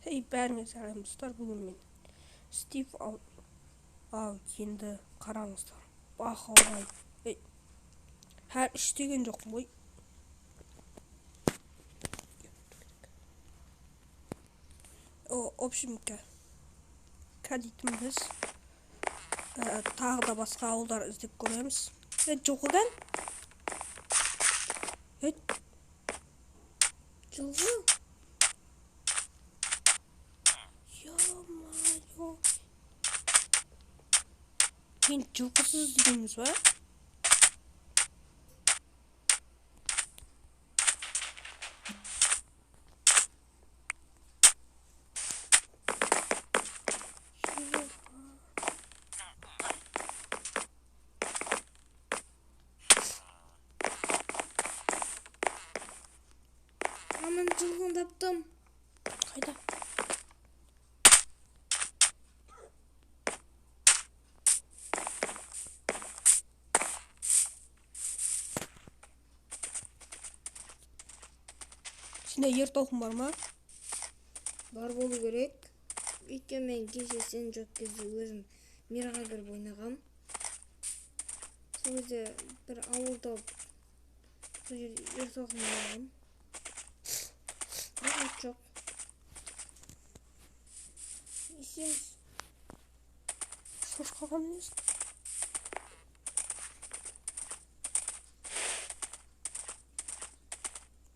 Эй, бәріңе сәлем, достар. Бүгін мен Стив ал, ал енді қараңыздар. Бақылай. Эй, хә, іш деген жоқпын ғой. О, в общем, дейтін біз тағы да басқа ауылдар іздеп көреміз. Жоқ екен. Жылқы? Ё-моё. Енді жылқысыз іздейміз ба? А, мен жылқыны таптым. Қайда? Сенде ер тоқым бар ма? Бар болу керек. Өйткені мен кеше сен жоқ кезде өзім мираға кіріп ойнағам. Сол кезде бір ауыл тауып, сол жерде ер тоқым алғам. Бірақ ат жоқ. Не істейміз? Шошқаға мінесің.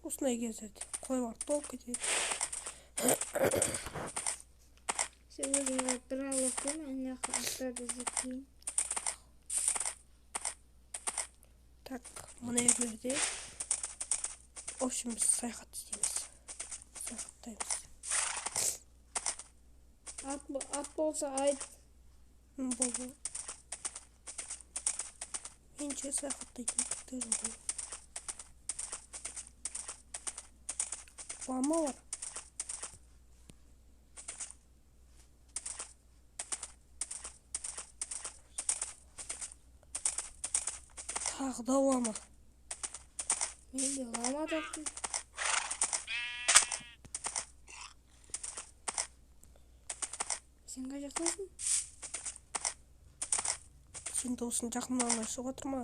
Осындай кездерде қойлар толып кетеді. Сен өзің барып бір ауыл көр, ана жақта аттарды іздеп келейін. Так, мына жерде, в общем, біз саяхат істейміз. Саяхаттаймыз. Ат болса айт. Болды. Менше саяхаттайтын түк те жоқ. Лама бар. Тағы да лама. Мен де лама таптым. Сен қай жақтасың? Сен досың жақын шығып отыр ма?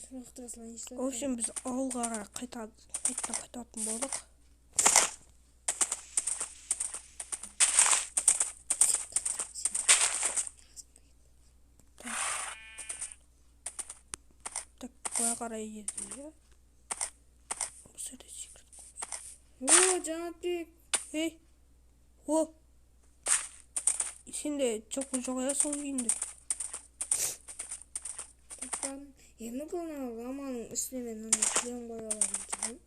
Сұрақтыра салайыншы. В общем, біз ауылға қарай қайтадан қайтатын болдық. Так, былай қарай еді, иә? Бұл жерде секіріп О, Жанатбек. Ей, о! Сенде жылқы жоқ иә сол күйінде? Таппадым. Енді ана ламаның үстіне мен ана кілем қоя алады екенмін.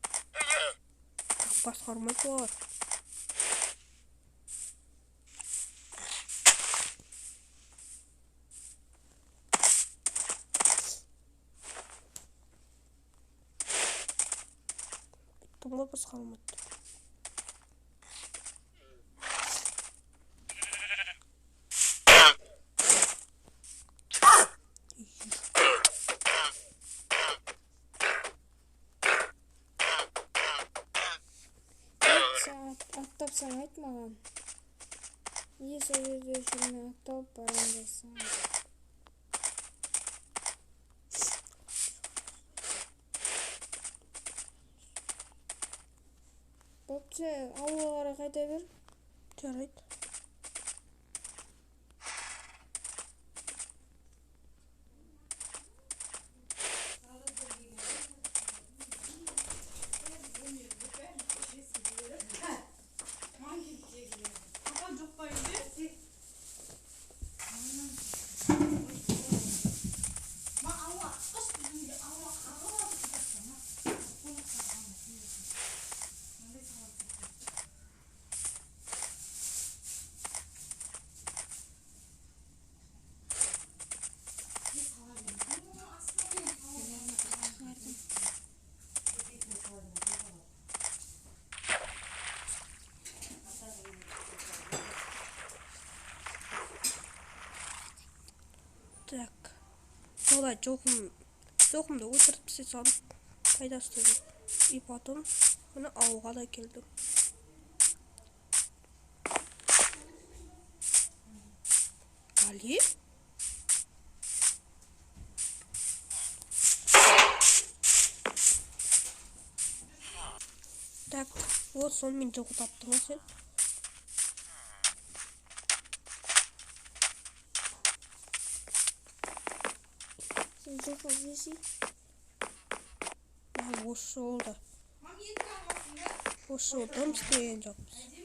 Басқармайды олар. Айттым ғой басқармайды деп. Сен ат тапсаң айт маған. Неге сол жерде жүрмей ат тауып барамын десең. Бопты, сен ауылға қарай қайта бер. Жарайды. Баяғыда жылқымды өлтіріп тастай салдым. Пайдасы да жоқ. И потом міне ауылға да келдім. Али? Так, вот сонымен жылқы таптың ғой сен. Сен жылқы іздесей. Осы жолда. Осы жолы дым істеген жоқпыз.